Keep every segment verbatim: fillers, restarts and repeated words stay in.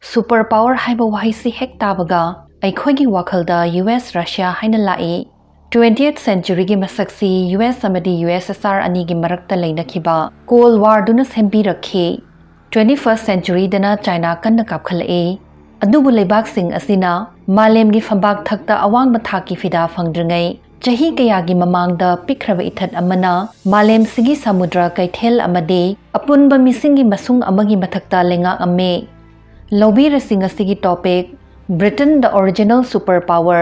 Super power ꯍꯥꯏꯕ ꯋꯥꯍꯩꯁꯤ ꯍꯦꯛ ꯇꯥꯕꯒ ꯑꯩꯈꯣꯏꯒꯤ ꯋꯥꯈꯜꯗ ꯌꯨ ꯑꯦꯁ ꯔꯁꯤꯌꯥ ꯍꯥꯏꯅ ꯂꯥꯛꯏ꯫ Twentieth centuryꯒꯤ ꯃꯁꯛꯁꯤ ꯌꯨ ꯑꯦꯁ ꯑꯃꯗꯤ ꯌꯨ ꯑꯦꯁ ꯑꯦꯁ ꯑꯥꯔ ꯑꯅꯤꯒꯤ ꯃꯔꯛꯇ ꯂꯩꯅꯈꯤꯕ Cold Warꯗꯨꯅ ꯁꯦꯝꯕꯤꯔꯛꯈꯤ꯫ Twenty first centuryꯗꯅ ꯆꯥꯏꯅꯥ ꯀꯟꯅ ꯀꯥꯞꯈꯠꯂꯛꯏ꯫ ꯑꯗꯨꯕꯨ ꯂꯩꯕꯥꯛꯁꯤꯡ ꯑꯁꯤꯅ ꯃꯥꯂꯦꯝꯒꯤ ꯐꯝꯕꯥꯛ ꯊꯛꯇ ꯑꯋꯥꯡꯕ ꯊꯥꯛꯀꯤ ꯐꯤꯗꯥ ꯐꯪꯗ꯭ꯔꯤꯉꯩ ꯆꯍꯤ ꯀꯌꯥꯒꯤ ꯃꯃꯥꯡꯗ ꯄꯤꯛꯈ꯭ꯔꯕ ꯏꯊꯠ ꯑꯃꯅ ꯃꯥꯂꯦꯝꯁꯤꯒꯤ ꯁꯃꯨꯗ꯭ꯔ ꯀꯩꯊꯦꯜ ꯑꯃꯗꯤ ꯑꯄꯨꯟꯕ ꯃꯤꯁꯤꯡꯒꯤ ꯃꯁꯨꯡ ꯑꯃꯒꯤ ꯃꯊꯛꯇ ꯂꯩꯉꯥꯛꯂꯝꯃꯤ꯫ ꯂꯧꯕꯤꯔꯁꯤꯡ ꯑꯁꯤꯒꯤ topic: Britain, the original super power꯫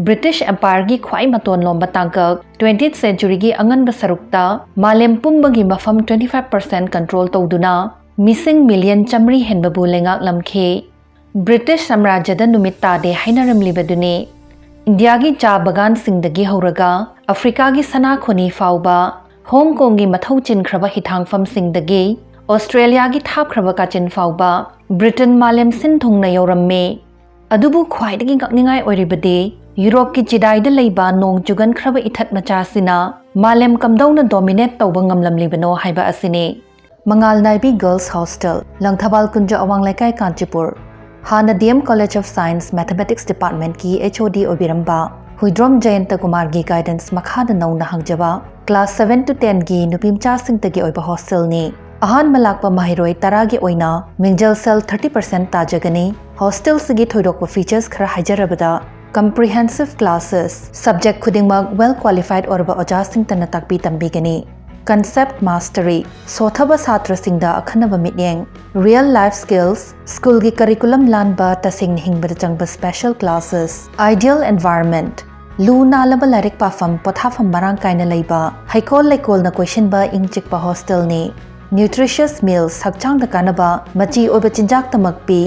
British Empireꯒꯤ ꯈ꯭ꯋꯥꯏ ꯃꯇꯣꯟ ꯂꯣꯝꯕ ꯇꯥꯡꯀꯛ, twentieth centuryꯒꯤ ꯑꯉꯟꯕ ꯁꯔꯨꯛꯇ ꯃꯥꯂꯦꯝ ꯄꯨꯝꯕꯒꯤ ꯃꯐꯝ twenty five percent control ꯇꯧꯗꯨꯅ ꯃꯤꯁꯤꯡ ꯃꯤꯂꯤꯌꯟ ꯆꯥꯃꯔꯤ ꯍꯦꯟꯕꯕꯨ ꯂꯩꯉꯥꯛꯂꯝꯈꯤ꯫ ꯕ꯭ꯔꯤꯇꯤꯁ ꯁꯥꯝꯔꯥꯖ꯭ꯌꯗ ꯅꯨꯃꯤꯠ ꯇꯥꯗꯦ ꯍꯥꯏꯅꯔꯝꯂꯤꯕꯗꯨꯅꯤ꯫ ꯏꯟꯗꯤꯌꯥꯒꯤ ꯆꯥ ꯕꯒꯥꯟꯁꯤꯡꯗꯒꯤ ꯍꯧꯔꯒ ꯑꯐ꯭ꯔꯤꯀꯥꯒꯤ ꯁꯅꯥ ꯈꯣꯅꯤ ꯐꯥꯎꯕ, ꯍꯣꯡ ꯀꯣꯡꯒꯤ ꯃꯊꯧ ꯆꯤꯟꯈ꯭ꯔꯕ ꯍꯤꯊꯥꯡꯐꯝꯁꯤꯡꯗꯒꯤ ꯑꯣꯁꯇ꯭ꯔꯦꯂꯤꯌꯥꯒꯤ ꯊꯥꯞꯈ꯭ꯔꯕ ꯀꯥꯆꯤꯟ ꯐꯥꯎꯕ, ꯕ꯭ꯔꯤꯇꯦꯟ ꯃꯥꯂꯦꯝ ꯁꯤꯟ ꯊꯨꯡꯅ ꯌꯧꯔꯝꯃꯤ꯫ ꯑꯗꯨꯕꯨ ꯈ꯭ꯋꯥꯏꯗꯒꯤ ꯉꯛꯅꯤꯡꯉꯥꯏ ꯑꯣꯏꯔꯤꯕꯗꯤ ꯌꯨꯔꯣꯞꯀꯤ ꯆꯤꯗꯥꯏꯗ ꯂꯩꯕ ꯅꯣꯡ ꯆꯨꯒꯟꯈ꯭ꯔꯕ ꯏꯊꯠ ꯃꯆꯥꯁꯤꯅ ꯃꯥꯂꯦꯝ ꯀꯝꯗꯧꯅ dominate ꯇꯧꯕ ꯉꯝꯂꯝꯂꯤꯕꯅꯣ ꯍꯥꯏꯕ ꯑꯁꯤꯅꯤ꯫ ꯃꯉꯥꯜ ꯅꯥꯏꯕꯤ Girls Hostel, ꯂꯪꯊꯕꯥꯜ ꯀꯨꯟꯖ, ꯑꯋꯥꯡ ꯂꯩꯀꯥꯏ, ꯀꯥꯟꯆꯤꯄꯨꯔ꯫ ꯍꯥꯟꯅ D M College of Science Mathematics Departmentꯀꯤ H O D ꯑꯣꯏꯕꯤꯔꯝꯕ Huidrom ꯖꯌꯟꯇ ꯀꯨꯃꯥꯔꯒꯤ guidance ꯃꯈꯥꯗ ꯅꯧꯅ ꯍꯥꯡꯖꯕ class seven to tenꯒꯤ ꯅꯨꯄꯤ ꯃꯆꯥꯁꯤꯡꯇꯒꯤ ꯑꯣꯏꯕ hostelꯅꯤ꯫ ꯑꯍꯥꯟꯕ ꯂꯥꯛꯄ ꯃꯍꯩꯔꯣꯏ ꯇꯔꯥꯒꯤ ꯑꯣꯏꯅ ꯃꯤꯡꯖꯦꯜ cell thirty percent ꯇꯥꯖꯒꯅꯤ꯫ Hostelꯁꯤꯒꯤ ꯊꯣꯏꯗꯣꯛꯄ features ꯈꯔ ꯍꯥꯏꯖꯔꯕꯗ, comprehensive classes, subject ꯈꯨꯗꯤꯡꯃꯛ well qualified ꯑꯣꯏꯔꯕ ꯑꯣꯖꯥꯁꯤꯡꯇꯅ ꯇꯥꯛꯄꯤ ꯇꯝꯕꯤꯒꯅꯤ꯫ Concept mastery, ꯁꯣꯊꯕ ꯁꯥꯇ꯭ꯔꯁꯤꯡꯗ ꯑꯈꯟꯅꯕ ꯃꯤꯠꯌꯦꯡ꯫ Real life skills, ꯁ꯭ꯀꯨꯜꯒꯤ curriculum ꯂꯥꯟꯕ, ꯇꯁꯦꯡꯅ ꯍꯤꯡꯕꯗ ꯆꯪꯕ special classes꯫ Ideal environment, ꯂꯨ ꯅꯥꯜꯂꯕ ꯂꯥꯏꯔꯤꯛ ꯄꯥꯐꯝ, ꯄꯣꯊꯥꯐꯝ ꯃꯔꯥꯡ ꯀꯥꯏꯅ ꯂꯩꯕ, ꯍꯩꯀꯣꯜ ꯂꯩꯀꯣꯜꯅ ꯀꯣꯏꯁꯤꯟꯕ ꯏꯪ ꯆꯤꯛꯄ hostelꯅꯤ꯫ Nutritious meals, ꯍꯛꯆꯥꯡꯗ ꯀꯥꯟꯅꯕ, ꯃꯆꯤ ꯑꯣꯏꯕ ꯆꯤꯟꯖꯥꯛꯇꯃꯛ ꯄꯤ,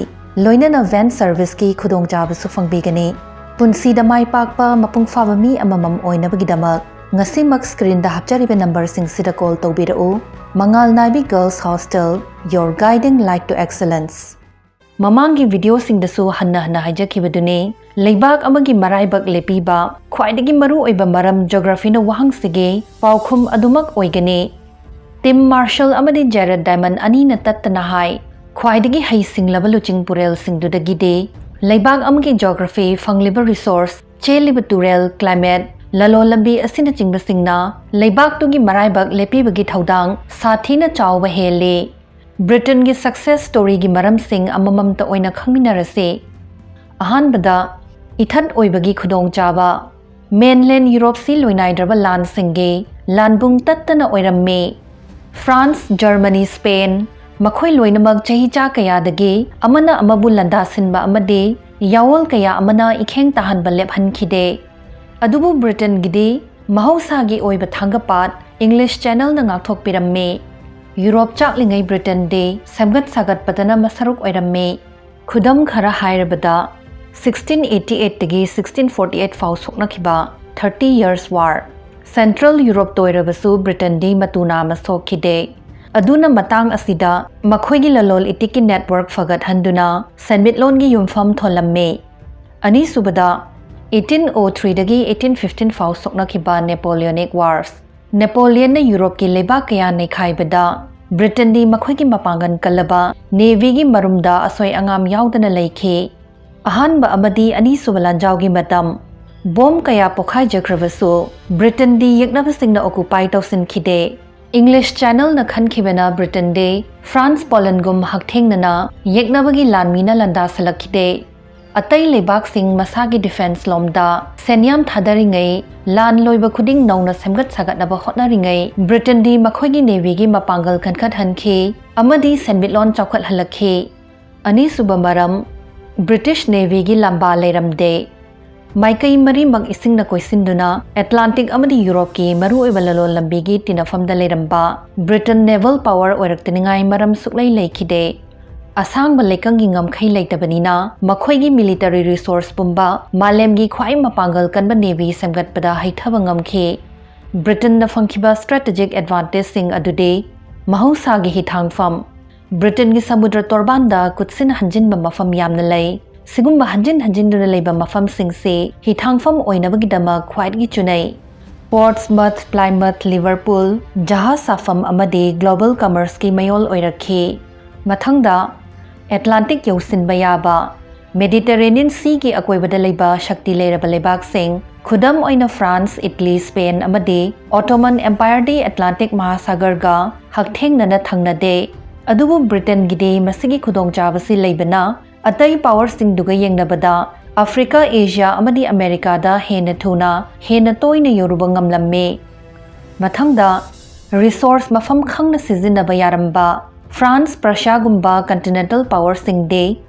ꯂꯣꯏꯅꯅ van serviceꯀꯤ ꯈꯨꯗꯣꯡꯆꯥꯕꯁꯨ ꯐꯪꯕꯤꯒꯅꯤ꯫ ꯄꯨꯟꯁꯤꯗ ꯃꯥꯏ ꯄꯥꯛꯄ, ꯃꯄꯨꯡ ꯐꯥꯕ ꯃꯤ ꯑꯃꯃꯝ ꯑꯣꯏꯅꯕꯒꯤꯗꯃꯛ ꯉꯁꯤꯃꯛ screenꯗ ꯍꯥꯞꯆꯔꯤꯕ numberꯁꯤꯡꯁꯤꯗ call ꯇꯧꯕꯤꯔꯛꯎ꯫ ꯃꯉꯥꯜ ꯅꯥꯏꯕꯤ Girls Hostel, your guiding light to excellence꯫ ꯃꯃꯥꯡꯒꯤ videoꯁꯤꯡꯗꯁꯨ ꯍꯟꯅ ꯍꯟꯅ ꯍꯥꯏꯖꯈꯤꯕꯗꯨꯅꯤ, ꯂꯩꯕꯥꯛ ꯑꯃꯒꯤ ꯃꯔꯥꯏꯕꯛ ꯂꯦꯞꯄꯤꯕ ꯈ꯭ꯋꯥꯏꯗꯒꯤ ꯃꯔꯨꯑꯣꯏꯕ ꯃꯔꯝ geographyꯅ ꯋꯥꯍꯪꯁꯤꯒꯤ ꯄꯥꯎꯈꯨꯝ ꯑꯗꯨꯃꯛ ꯑꯣꯏꯒꯅꯤ꯫ ꯇꯤꯝ ꯃꯥꯔꯁꯜ ꯑꯃꯗꯤ ꯖꯦꯔꯦꯠ ꯗꯥꯏꯃꯟ ꯑꯅꯤꯅ ꯇꯠꯇꯅ ꯍꯥꯏ, ꯈ꯭ꯋꯥꯏꯗꯒꯤ ꯍꯩꯁꯤꯡꯂꯕ ꯂꯨꯆꯤꯡ ꯄꯨꯔꯦꯜꯁꯤꯡꯗꯨꯗꯒꯤꯗꯤ ꯂꯩꯕꯥꯛ ꯑꯃꯒꯤ geography, ꯐꯪꯂꯤꯕ resource, ꯆꯦꯜꯂꯤꯕ ꯇꯨꯔꯦꯜ, climate, ꯂꯂꯣꯟ ꯂꯝꯕꯤ ꯑꯁꯤꯅꯆꯤꯡꯕꯁꯤꯡꯅ ꯂꯩꯕꯥꯛꯇꯨꯒꯤ ꯃꯔꯥꯏꯕꯛ ꯂꯦꯞꯄꯤꯕꯒꯤ ꯊꯧꯗꯥꯡ ꯁꯥꯊꯤꯅ ꯆꯥꯎꯕ ꯍꯦꯜꯂꯤ꯫ ꯕ꯭ꯔꯤꯇꯦꯟꯒꯤ success storyꯒꯤ ꯃꯔꯝꯁꯤꯡ ꯑꯃꯃꯝꯇ ꯑꯣꯏꯅ ꯈꯪꯃꯤꯟꯅꯔꯁꯤ꯫ ꯑꯍꯥꯟꯕꯗ, ꯏꯊꯠ ꯑꯣꯏꯕꯒꯤ ꯈꯨꯗꯣꯡꯆꯥꯕ꯫ Mainland ꯌꯨꯔꯣꯞꯁꯤ ꯂꯣꯏꯅꯥꯏꯗ꯭ꯔꯕ ꯂꯥꯟꯁꯤꯡꯒꯤ ꯂꯥꯟꯕꯨꯡ ꯇꯠꯇꯅ ꯑꯣꯏꯔꯝꯃꯤ꯫ ꯐ꯭ꯔꯥꯟꯁ, ꯖꯔꯃꯅꯤ, ꯁ꯭ꯄꯦꯟ, ꯃꯈꯣꯏ ꯂꯣꯏꯅꯃꯛ ꯆꯍꯤꯆꯥ ꯀꯌꯥꯗꯒꯤ ꯑꯃꯅ ꯑꯃꯕꯨ ꯂꯥꯟꯗꯥꯁꯤꯟꯕ ꯑꯃꯗꯤ ꯌꯥꯑꯣꯜ ꯀꯌꯥ ꯑꯃꯅ ꯏꯈꯦꯡ ꯇꯥꯍꯟꯕ ꯂꯦꯞꯍꯟꯈꯤꯗꯦ꯫ ꯑꯗꯨꯕꯨ ꯕ꯭ꯔꯤꯇꯦꯟꯒꯤꯗꯤ ꯃꯍꯧꯁꯥꯒꯤ ꯑꯣꯏꯕ ꯊꯥꯡꯒꯄꯥꯠ English Channelꯅ ꯉꯥꯛꯊꯣꯛꯄꯤꯔꯝꯃꯤ꯫ ꯌꯨꯔꯣꯞ ꯆꯥꯛꯂꯤꯉꯩ ꯕ꯭ꯔꯤꯇꯦꯟꯗꯤ ꯁꯦꯝꯒꯠ ꯁꯥꯒꯠꯄꯗꯅ ꯃꯁꯔꯨꯛ ꯑꯣꯏꯔꯝꯃꯤ꯫ ꯈꯨꯗꯝ ꯈꯔ ꯍꯥꯏꯔꯕꯗ, sixteen eighty eightꯇꯒꯤ sixteen forty eight ꯐꯥꯎ ꯁꯣꯛꯅꯈꯤꯕ Thirty Years' War꯫ Central Europe ꯇꯣꯏꯔꯕꯁꯨ ꯕ꯭ꯔꯤꯇꯦꯟꯗꯤ ꯃꯇꯨ ꯅꯥꯝꯃ ꯁꯣꯛꯈꯤꯗꯦ꯫ ꯑꯗꯨꯅ ꯃꯇꯥꯡ ꯑꯁꯤꯗ ꯃꯈꯣꯏꯒꯤ ꯂꯂꯣꯟ ꯏꯇꯤꯛꯀꯤ network ꯐꯒꯠꯍꯟꯗꯨꯅ ꯁꯦꯟꯃꯤꯠꯂꯣꯟꯒꯤ ꯌꯨꯝꯐꯝ ꯊꯣꯜꯂꯝꯃꯤ꯫ ꯑꯅꯤꯁꯨꯕꯗ, eighteen oh threeꯗꯒꯤ eighteen fifteen ꯐꯥꯎ ꯁꯣꯛꯅꯈꯤꯕ Napoleonic Wars꯫ ꯅꯦꯄꯣꯂꯤꯌꯟꯅ ꯌꯨꯔꯣꯞꯀꯤ ꯂꯩꯕꯥꯛ ꯀꯌꯥ ꯅꯩꯈꯥꯏꯕꯗ ꯕ꯭ꯔꯤꯇꯦꯟꯗꯤ ꯃꯈꯣꯏꯒꯤ ꯃꯄꯥꯡꯒꯜ ꯀꯜꯂꯕ ꯅꯦꯚꯤꯒꯤ ꯃꯔꯨꯝꯗ ꯑꯁꯣꯏ ꯑꯉꯥꯝ ꯌꯥꯎꯗꯅ ꯂꯩꯈꯤ꯫ ꯑꯍꯥꯟꯕ ꯑꯃꯗꯤ ꯑꯅꯤꯁꯨꯕ ꯂꯥꯟꯖꯥꯎꯒꯤ ꯃꯇꯝ꯫ ꯕꯣꯝ ꯀꯌꯥ ꯄꯣꯈꯥꯏꯖꯈ꯭ꯔꯕꯁꯨ ꯕ꯭ꯔꯤꯇꯦꯟꯗꯤ ꯌꯦꯛꯅꯕꯁꯤꯡꯅ occupy ꯇꯧꯁꯤꯟꯈꯤꯗꯦ꯫ English Channelꯅ ꯈꯟꯈꯤꯕꯅ ꯕ꯭ꯔꯤꯇꯦꯟꯗꯤ ꯐ꯭ꯔꯥꯟꯁ, ꯄꯣꯂꯟꯒꯨꯝ ꯍꯛꯊꯦꯡꯅꯅ ꯌꯦꯛꯅꯕꯒꯤ ꯂꯥꯟꯃꯤꯅ ꯂꯥꯟꯗꯥꯁꯜꯂꯛꯈꯤꯗꯦ꯫ ꯑꯇꯩ ꯂꯩꯕꯥꯛꯁꯤꯡ ꯃꯁꯥꯒꯤ defence ꯂꯣꯝꯗ ꯁꯦꯟꯌꯥꯝ ꯊꯥꯗꯔꯤꯉꯩ, ꯂꯥꯟ ꯂꯣꯏꯕ ꯈꯨꯗꯤꯡ ꯅꯧꯅ ꯁꯦꯝꯒꯠ ꯁꯥꯒꯠꯅꯕ ꯍꯣꯠꯅꯔꯤꯉꯩ, ꯕ꯭ꯔꯤꯇꯦꯟꯗꯤ ꯃꯈꯣꯏꯒꯤ ꯅꯦꯚꯤꯒꯤ ꯃꯄꯥꯡꯒꯜ ꯀꯟꯈꯠꯍꯟꯈꯤ ꯑꯃꯗꯤ ꯁꯦꯟꯃꯤꯠꯂꯣꯟ ꯆꯥꯎꯈꯠꯍꯜꯂꯛꯈꯤ꯫ ꯑꯅꯤꯁꯨꯕ ꯃꯔꯝ, ꯕ꯭ꯔꯤꯇꯤꯁ ꯅꯦꯚꯤꯒꯤ ꯂꯥꯝꯕꯥ ꯂꯩꯔꯝꯗꯦ꯫ ꯃꯥꯏꯀꯩ ꯃꯔꯤꯃꯛ ꯏꯁꯤꯡꯅ ꯀꯣꯏꯁꯤꯟꯗꯨꯅ ꯑꯦꯠꯂꯥꯟꯇꯤꯛ ꯑꯃꯗꯤ ꯌꯨꯔꯣꯞꯀꯤ ꯃꯔꯨꯑꯣꯏꯕ ꯂꯂꯣꯟ ꯂꯝꯕꯤꯒꯤ ꯇꯤꯟꯅꯐꯝꯗ ꯂꯩꯔꯝꯕ ꯕ꯭ꯔꯤꯇꯦꯟ naval power ꯑꯣꯏꯔꯛꯇꯅꯤꯡꯉꯥꯏ ꯃꯔꯝ ꯁꯨꯛꯂꯩ ꯂꯩꯈꯤꯗꯦ꯫ ꯑꯁꯥꯡꯕ ꯂꯩꯀꯪꯒꯤ ꯉꯝꯈꯩ ꯂꯩꯇꯕꯅꯤꯅ ꯃꯈꯣꯏꯒꯤ military resource ꯄꯨꯝꯕ ꯃꯥꯂꯦꯝꯒꯤ ꯈ꯭ꯋꯥꯏ ꯃꯄꯥꯡꯒꯜ ꯀꯟꯕ ꯅꯦꯚꯤ ꯁꯦꯝꯒꯠꯄꯗ ꯍꯩꯊꯕ ꯉꯝꯈꯤ꯫ ꯕ꯭ꯔꯤꯇꯦꯟꯅ ꯐꯪꯈꯤꯕ strategic advantageꯁꯤꯡ ꯑꯗꯨꯗꯤ ꯃꯍꯧꯁꯥꯒꯤ ꯍꯤꯊꯥꯡꯐꯝ꯫ ꯕ꯭ꯔꯤꯇꯦꯟꯒꯤ ꯁꯃꯨꯗ꯭ꯔ ꯇꯣꯔꯕꯥꯟꯗ ꯀꯨꯠꯁꯤꯟ ꯍꯟꯖꯤꯟꯕ ꯃꯐꯝ ꯌꯥꯝꯅ ꯂꯩ꯫ ꯁꯤꯒꯨꯝꯕ ꯍꯟꯖꯤꯟ ꯍꯟꯖꯤꯟꯗꯨꯅ ꯂꯩꯕ ꯃꯐꯝꯁꯤꯡꯁꯤ ꯍꯤꯊꯥꯡꯐꯝ ꯑꯣꯏꯅꯕꯒꯤꯗꯃꯛ ꯈ꯭ꯋꯥꯏꯗꯒꯤ ꯆꯨꯅꯩ꯫ ꯄꯣꯔꯠꯁꯃꯊ, ꯄ꯭ꯂꯥꯏꯃꯊ, ꯂꯤꯚꯔꯄꯨꯜ ꯖꯍꯥꯖ ꯁꯥꯐꯝ ꯑꯃꯗꯤ global commerceꯀꯤ ꯃꯌꯣꯜ ꯑꯣꯏꯔꯛꯈꯤ꯫ ꯃꯊꯪꯗ, ꯑꯦꯠꯂꯥꯟꯇꯤꯛ ꯌꯧꯁꯤꯟꯕ ꯌꯥꯕ ꯃꯦꯗꯤꯇꯔꯦꯅꯤꯌꯟ ꯁꯤꯒꯤ ꯑꯀꯣꯏꯕꯗ ꯂꯩꯕ ꯁꯛꯇꯤ ꯂꯩꯔꯕ ꯂꯩꯕꯥꯛꯁꯤꯡ, ꯈꯨꯗꯝ ꯑꯣꯏꯅ ꯐ꯭ꯔꯥꯟꯁ, ꯏꯠꯂꯤ, ꯁ꯭ꯄꯦꯟ ꯑꯃꯗꯤ ꯑꯣꯇꯣꯃꯟ ꯑꯦꯝꯄꯥꯌꯔꯗꯤ ꯑꯦꯠꯂꯥꯟꯇꯤꯛ ꯃꯍꯥꯁꯥꯒꯔꯒ ꯍꯛꯊꯦꯡꯅꯅ ꯊꯪꯅꯗꯦ꯫ ꯑꯗꯨꯕꯨ ꯕ꯭ꯔꯤꯇꯦꯟꯒꯤꯗꯤ ꯃꯁꯤꯒꯤ ꯈꯨꯗꯣꯡꯆꯥꯕꯁꯤ ꯂꯩꯕꯅ, ꯑꯇꯩ ꯄꯥꯋꯔꯁꯤꯡꯗꯨꯒ ꯌꯦꯡꯅꯕꯗ ꯑꯐ꯭ꯔꯤꯀꯥ, ꯑꯦꯁꯤꯌꯥ ꯑꯃꯗꯤ ꯑꯃꯦꯔꯤꯀꯥꯗ ꯍꯦꯟꯅ ꯊꯨꯅ, ꯍꯦꯟꯅ ꯇꯣꯏꯅ ꯌꯧꯔꯨꯕ ꯉꯝꯂꯝꯃꯤ꯫ ꯃꯊꯪꯗ, ꯔꯤꯁꯣꯔꯁ ꯃꯐꯝ ꯈꯪꯅ ꯁꯤꯖꯤꯟꯅꯕ ꯌꯥꯔꯝꯕ꯫ ꯐ꯭ꯔꯥꯟꯁ, ꯄ꯭ꯔꯁꯤꯌꯥꯒꯨꯝꯕ ꯀꯟꯇꯤꯅꯦꯟꯇꯜ ꯄꯥꯋꯔꯁꯤꯡꯗꯤ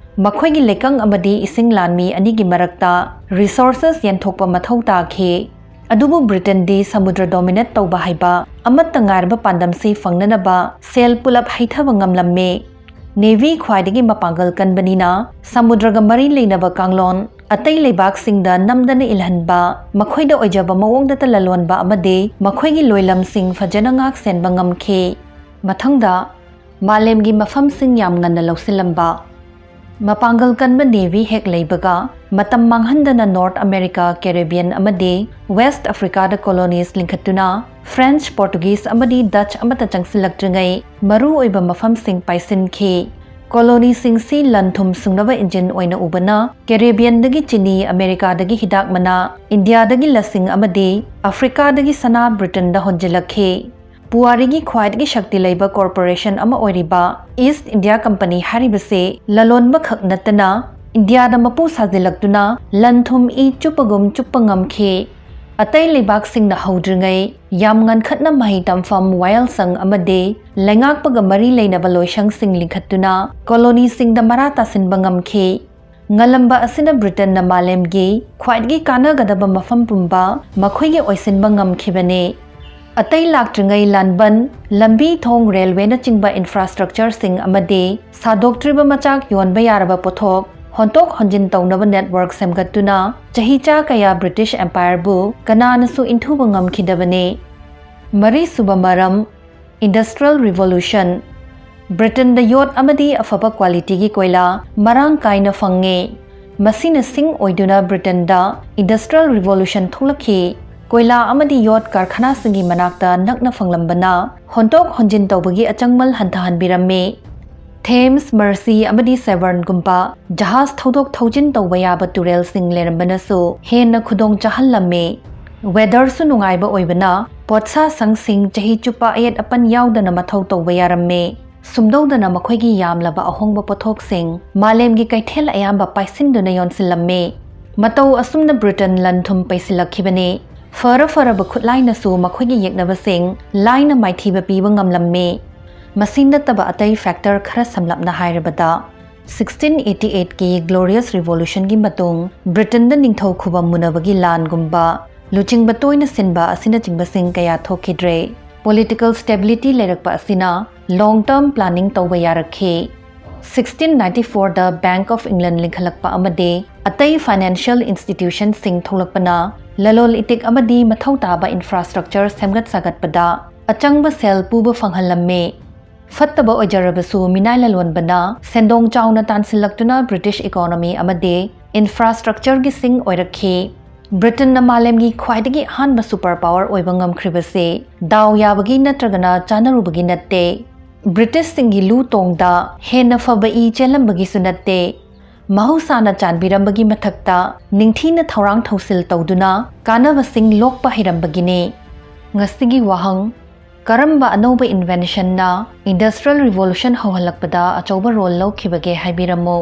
ꯃꯈꯣꯏꯒꯤ ꯂꯩꯀꯪ ꯑꯃꯗꯤ ꯏꯁꯤꯡ ꯂꯥꯟꯃꯤ ꯑꯅꯤꯒꯤ ꯃꯔꯛꯇ ꯔꯤꯁꯣꯔꯁꯦꯁ ꯌꯦꯟꯊꯣꯛꯄ ꯃꯊꯧ ꯇꯥꯈꯤ꯫ ꯑꯗꯨꯕꯨ ꯕ꯭ꯔꯤꯇꯦꯟꯗꯤ ꯁꯃꯨꯗ꯭ꯔ ꯗꯣꯃꯤꯅꯦꯠ ꯇꯧꯕ ꯍꯥꯏꯕ ꯑꯃꯠꯇ ꯉꯥꯏꯔꯕ ꯄꯥꯟꯗꯝꯁꯤ ꯐꯪꯅꯅꯕ ꯁꯦꯜ ꯄꯨꯂꯞ ꯍꯩꯊꯕ ꯉꯝꯂꯝꯃꯤ꯫ ꯅꯦꯚꯤ ꯈ꯭ꯋꯥꯏꯗꯒꯤ ꯃꯄꯥꯡꯒꯜ ꯀꯟꯕꯅꯤꯅ ꯁꯃꯨꯗ꯭ꯔꯒ ꯃꯔꯤ ꯂꯩꯅꯕ ꯀꯥꯡꯂꯣꯟ ꯑꯇꯩ ꯂꯩꯕꯥꯛꯁꯤꯡꯗ ꯅꯝꯗꯅ ꯏꯜꯍꯟꯕ, ꯃꯈꯣꯏꯗ ꯑꯣꯏꯖꯕ ꯃꯑꯣꯡꯗꯇ ꯂꯂꯣꯟꯕ ꯑꯃꯗꯤ ꯃꯈꯣꯏꯒꯤ ꯂꯣꯏꯂꯝꯁꯤꯡ ꯐꯖꯅ ꯉꯥꯛ ꯁꯦꯟꯕ ꯉꯝꯈꯤ꯫ ꯃꯊꯪꯗ, ꯃꯥꯂꯦꯝꯒꯤ ꯃꯐꯝꯁꯤꯡ ꯌꯥꯝ ꯉꯟꯅ ꯂꯧꯁꯤꯜꯂꯝꯕ꯫ ꯃꯄꯥꯡꯒꯜ ꯀꯟꯕ ꯅꯦꯚꯤ ꯍꯦꯛ ꯂꯩꯕꯒ, ꯃꯇꯝ ꯃꯥꯡꯍꯟꯗꯅ ꯅꯣꯔꯠ ꯑꯃꯦꯔꯤꯀꯥ, ꯀꯦꯔꯤꯕꯤꯌꯟ ꯑꯃꯗꯤ ꯋꯦꯁꯠ ꯑꯐ꯭ꯔꯤꯀꯥꯗ ꯀꯣꯂꯣꯅꯤꯁ ꯂꯤꯡꯈꯠꯇꯨꯅ, ꯐ꯭ꯔꯦꯟꯆ, ꯄꯣꯔꯇꯨꯒꯤꯖ ꯑꯃꯗꯤ ꯗꯆ ꯑꯃꯠꯇ ꯆꯪꯁꯤꯜꯂꯛꯇ꯭ꯔꯤꯉꯩ ꯃꯔꯨ ꯑꯣꯏꯕ ꯃꯐꯝꯁꯤꯡ ꯄꯥꯏꯁꯤꯟꯈꯤ꯫ ꯀꯣꯂꯣꯅꯤꯁꯤꯡꯁꯤ ꯂꯟ-ꯊꯨꯝ ꯁꯨꯡꯅꯕ ꯏꯟꯖꯤꯟ ꯑꯣꯏꯅ ꯎꯕꯅ, ꯀꯦꯔꯤꯕꯤꯌꯟꯗꯒꯤ ꯆꯤꯅꯤ, ꯑꯃꯦꯔꯤꯀꯥꯗꯒꯤ ꯍꯤꯗꯥꯛ ꯃꯅꯥ, ꯏꯟꯗꯤꯌꯥꯗꯒꯤ ꯂꯁꯤꯡ ꯑꯃꯗꯤ ꯑꯐ꯭ꯔꯤꯀꯥꯗꯒꯤ ꯁꯅꯥ ꯕ꯭ꯔꯤꯇꯦꯟꯗ ꯍꯣꯟꯖꯤꯜꯂꯛꯈꯤ꯫ ꯄꯨꯋꯥꯔꯤꯒꯤ ꯈ꯭ꯋꯥꯏꯗꯒꯤ ꯁꯛꯇꯤ ꯂꯩꯕ ꯀꯣꯔꯄꯣꯔꯦꯁꯟ ꯑꯃ ꯑꯣꯏꯔꯤꯕ ꯏꯁꯠ ꯏꯟꯗꯤꯌꯥ ꯀꯝꯄꯅꯤ ꯍꯥꯏꯔꯤꯕꯁꯤ ꯂꯂꯣꯟꯕ ꯈꯛ ꯅꯠꯇꯅ ꯏꯟꯗꯤꯌꯥꯗ ꯃꯄꯨ ꯁꯥꯖꯤꯜꯂꯛꯇꯨꯅ ꯂꯟ-ꯊꯨꯝ ꯏ ꯆꯨꯞꯄꯒꯨꯝ ꯆꯨꯞꯄ ꯉꯝꯈꯤ꯫ ꯑꯇꯩ ꯂꯩꯕꯥꯛꯁꯤꯡꯅ ꯍꯧꯗ꯭ꯔꯤꯉꯩ ꯌꯥꯝ ꯉꯟꯈꯠꯅ ꯃꯍꯩ ꯇꯝꯐꯝ, ꯋꯥꯌꯦꯜꯁꯪ ꯑꯃꯗꯤ ꯂꯩꯉꯥꯛꯄꯒ ꯃꯔꯤ ꯂꯩꯅꯕ ꯂꯣꯏꯁꯪꯁꯤꯡ ꯂꯤꯡꯈꯠꯇꯨꯅ ꯀꯣꯂꯣꯅꯤꯁꯤꯡꯗ ꯃꯔꯥ ꯇꯥꯁꯤꯟꯕ ꯉꯝꯈꯤ꯫ ꯉꯜꯂꯝꯕ ꯑꯁꯤꯅ ꯕ꯭ꯔꯤꯇꯦꯟꯅ ꯃꯥꯂꯦꯝꯒꯤ ꯈ꯭ꯋꯥꯏꯗꯒꯤ ꯀꯥꯟꯅꯒꯗꯕ ꯃꯐꯝ ꯄꯨꯝꯕ ꯃꯈꯣꯏꯒꯤ ꯑꯣꯏꯁꯤꯟꯕ ꯉꯝꯈꯤꯕꯅꯤ꯫ ꯑꯇꯩ ꯂꯥꯛꯇ꯭ꯔꯤꯉꯩ ꯂꯥꯟꯕꯟ, ꯂꯝꯕꯤ, ꯊꯣꯡ, ꯔꯦꯜꯋꯦꯅꯆꯤꯡꯕ ꯏꯟꯐ꯭ꯔꯥꯁ꯭ꯇ꯭ꯔꯛꯆꯔꯁꯤꯡ ꯑꯃꯗꯤ ꯁꯥꯗꯣꯛꯇ꯭ꯔꯤꯕ ꯃꯆꯥꯛ ꯌꯣꯟꯕ ꯌꯥꯔꯕ ꯄꯣꯠꯊꯣꯛ ꯍꯣꯟꯗꯣꯛ ꯍꯣꯟꯖꯤꯟ ꯇꯧꯅꯕ ꯅꯦꯠꯋꯥꯔꯛ ꯁꯦꯝꯒꯠꯇꯨꯅ ꯆꯍꯤꯆꯥ ꯀꯌꯥ ꯕ꯭ꯔꯤꯇꯤꯁ ꯑꯦꯝꯄꯥꯌꯔꯕꯨ ꯀꯅꯥꯅꯁꯨ ꯏꯟꯊꯨꯕ ꯉꯝꯈꯤꯗꯕꯅꯤ꯫ ꯃꯔꯤꯁꯨꯕ ꯃꯔꯝ, ꯏꯟꯗꯁꯇ꯭ꯔꯤꯌꯦꯜ ꯔꯤꯚꯣꯂꯨꯁꯟ꯫ ꯕ꯭ꯔꯤꯇꯦꯟꯗ ꯌꯣꯠ ꯑꯃꯗꯤ ꯑꯐꯕ ꯀ꯭ꯋꯥꯂꯤꯇꯤꯒꯤ ꯀꯣꯏꯂꯥ ꯃꯔꯥꯡ ꯀꯥꯏꯅ ꯐꯪꯉꯤ꯫ ꯃꯁꯤꯅ ꯁꯤꯡ ꯑꯣꯏꯗꯨꯅ ꯕ꯭ꯔꯤꯇꯦꯟꯗ ꯏꯟꯗꯁꯇ꯭ꯔꯤꯌꯦꯜ ꯔꯤꯚꯣꯂꯨꯁꯟ ꯊꯣꯛꯂꯛꯈꯤ꯫ ꯀꯣꯏꯂꯥ ꯑꯃꯗꯤ ꯌꯣꯠ ꯀꯔꯈꯥꯅꯥꯁꯤꯡꯒꯤ ꯃꯅꯥꯛꯇ ꯅꯛꯅ ꯐꯪꯂꯝꯕꯅ ꯍꯣꯟꯗꯣꯛ ꯍꯣꯟꯖꯤꯟ ꯇꯧꯕꯒꯤ ꯑꯆꯪꯃꯜ ꯍꯟꯊꯍꯟꯕꯤꯔꯝꯃꯤ꯫ ꯊꯦꯝꯁ, ꯃꯔꯁꯤ ꯑꯃꯗꯤ ꯁꯦꯚꯔꯟꯒꯨꯝꯕ ꯖꯍꯥꯖ ꯊꯧꯗꯣꯛ ꯊꯧꯖꯤꯟ ꯇꯧꯕ ꯌꯥꯕ ꯇꯨꯔꯦꯜꯁꯤꯡ ꯂꯩꯔꯝꯕꯅꯁꯨ ꯍꯦꯟꯅ ꯈꯨꯗꯣꯡ ꯆꯥꯍꯜꯂꯝꯃꯤ꯫ ꯋꯦꯗꯔꯁꯨ ꯅꯨꯡꯉꯥꯏꯕ ꯑꯣꯏꯕꯅ ꯄꯣꯠꯁꯥ ꯁꯪꯁꯤꯡ ꯆꯍꯤ ꯆꯨꯞꯄ ꯑꯌꯦꯠ ꯑꯄꯟ ꯌꯥꯎꯗꯅ ꯃꯊꯧ ꯇꯧꯕ ꯌꯥꯔꯝꯃꯤ꯫ ꯁꯨꯝꯗꯧꯗꯅ ꯃꯈꯣꯏꯒꯤ ꯌꯥꯝꯂꯕ ꯑꯍꯣꯡꯕ ꯄꯣꯠꯊꯣꯛꯁꯤꯡ ꯃꯥꯂꯦꯝꯒꯤ ꯀꯩꯊꯦꯜ ꯑꯌꯥꯝꯕ ꯄꯥꯏꯁꯤꯟꯗꯨꯅ ꯌꯣꯟꯁꯤꯜꯂꯝꯃꯤ꯫ ꯃꯇꯧ ꯑꯁꯨꯝꯅ ꯕ꯭ꯔꯤꯇꯟ ꯂꯟ ꯊꯨꯝ ꯄꯩꯁꯤꯜꯂꯛꯈꯤꯕꯅꯤ꯫ ꯐꯔ ꯐꯔꯕ ꯈꯨꯠꯂꯥꯏꯅꯁꯨ ꯃꯈꯣꯏꯒꯤ ꯌꯦꯛꯅꯕꯁꯤꯡ ꯂꯥꯏꯅ ꯃꯥꯏꯊꯤꯕ ꯄꯤꯕ ꯉꯝꯂꯝꯃꯤ꯫ ꯃꯁꯤ ꯅꯠꯇꯕ ꯑꯇꯩ ꯐꯦꯛꯇꯔ ꯈꯔ ꯁꯝꯂꯞꯅ ꯍꯥꯏꯔꯕꯗ, ꯁꯤꯛꯁꯇꯤꯟ ꯑꯩꯠꯇꯤ ꯑꯩꯠꯀꯤ ꯒ꯭ꯂꯣꯔꯤꯌꯁ ꯔꯤꯚꯣꯂꯨꯁꯟꯒꯤ ꯃꯇꯨꯡ ꯕ꯭ꯔꯤꯇꯟꯗ ꯅꯤꯡꯊꯧ ꯈꯨꯕꯝ ꯃꯨꯟꯅꯕꯒꯤ ꯂꯥꯟꯒꯨꯝꯕ, ꯂꯨꯆꯤꯡꯕ ꯇꯣꯏꯅ ꯁꯤꯟꯕ ꯑꯁꯤꯅꯆꯤꯡꯕꯁꯤꯡ ꯀꯌꯥ ꯊꯣꯛꯈꯤꯗ꯭ꯔꯦ꯫ ꯄꯣꯂꯤꯇꯤꯀꯦꯜ ꯁ꯭ꯇꯦꯕꯤꯂꯤꯇꯤ ꯂꯩꯔꯛꯄ ꯑꯁꯤꯅ ꯂꯣꯡ ꯇꯔꯝ ꯄ꯭ꯂꯥꯅꯤꯡ ꯇꯧꯕ ꯌꯥꯔꯛꯈꯤ꯫ ꯁꯤꯛꯁꯇꯤꯟ ꯅꯥꯏꯟꯇꯤ ꯐꯣꯔꯗ ꯕꯦꯡꯛ ꯑꯣꯐ ꯏꯪꯂꯦꯟ ꯂꯤꯡꯈꯠꯂꯛꯄ ꯑꯃꯗꯤ ꯑꯇꯩ ꯐꯥꯏꯅꯥꯟꯁꯤꯌꯦꯜ ꯏꯟꯁꯇꯤꯇ꯭ꯌꯨꯁꯟꯁꯤꯡ ꯊꯣꯛꯂꯛꯄꯅ ꯂꯂꯣꯟ ꯏꯇꯤꯛ ꯑꯃꯗꯤ ꯃꯊꯧ ꯇꯥꯕ ꯏꯟꯐ꯭ꯔꯥꯁ꯭ꯇ꯭ꯔꯛꯆꯔ ꯁꯦꯝꯒꯠ ꯁꯥꯒꯠꯄꯗ ꯑꯆꯪꯕ ꯁꯦꯜ ꯄꯨꯕ ꯐꯪꯍꯜꯂꯝꯃꯤ꯫ ꯐꯠꯇꯕ ꯑꯣꯏꯖꯔꯕꯁꯨ, ꯃꯤꯅꯥꯏ ꯂꯂꯣꯟꯕꯅ ꯁꯦꯟꯗꯣꯡ ꯆꯥꯎꯅ ꯇꯥꯟꯁꯤꯜꯂꯛꯇꯨꯅ ꯕ꯭ꯔꯤꯇꯤꯁ ꯏꯀꯣꯅꯣꯃꯤ ꯑꯃꯗꯤ ꯏꯟꯐ꯭ꯔꯥꯁ꯭ꯇ꯭ꯔꯛꯆꯔꯒꯤ ꯁꯤꯡ ꯑꯣꯏꯔꯛꯈꯤ꯫ ꯕ꯭ꯔꯤꯇꯟꯅ ꯃꯥꯂꯦꯝꯒꯤ ꯈ꯭ꯋꯥꯏꯗꯒꯤ ꯑꯍꯥꯟꯕ ꯁꯨꯄꯔ ꯄꯥꯋꯔ ꯑꯣꯏꯕ ꯉꯝꯈ꯭ꯔꯤꯕꯁꯤ ꯗꯥꯎ ꯌꯥꯕꯒꯤ ꯅꯠꯇ꯭ꯔꯒꯅ ꯆꯥꯅꯔꯨꯕꯒꯤ ꯅꯠꯇꯦ꯫ ꯕ꯭ꯔꯤꯇꯤꯁꯁꯤꯡꯒꯤ ꯂꯨ ꯇꯣꯡꯗ ꯍꯦꯟꯅ ꯐꯕ ꯏ ꯆꯦꯜꯂꯝꯕꯒꯤꯁꯨ ꯅꯠꯇꯦ꯫ ꯃꯍꯧꯁꯥꯅ ꯆꯥꯟꯕꯤꯔꯝꯕꯒꯤ ꯃꯊꯛꯇ ꯅꯤꯡꯊꯤꯅ ꯊꯧꯔꯥꯡ ꯊꯧꯁꯤꯜ ꯇꯧꯗꯨꯅ ꯀꯥꯟꯅꯕꯁꯤꯡ ꯂꯣꯛꯄ ꯍꯩꯔꯝꯕꯒꯤꯅꯤ꯫ ꯉꯁꯤꯒꯤ ꯋꯥꯍꯪ: ꯀꯔꯝꯕ ꯑꯅꯧꯕ ꯏꯟꯚꯦꯟꯁꯟꯅ ꯏꯟꯗꯁꯇ꯭ꯔꯤꯌꯦꯜ ꯔꯤꯚꯣꯂꯨꯁꯟ ꯍꯧꯍꯜꯂꯛꯄꯗ ꯑꯆꯧꯕ ꯔꯣꯜ ꯂꯧꯈꯤꯕꯒꯦ ꯍꯥꯏꯕꯤꯔꯝꯃꯨ꯫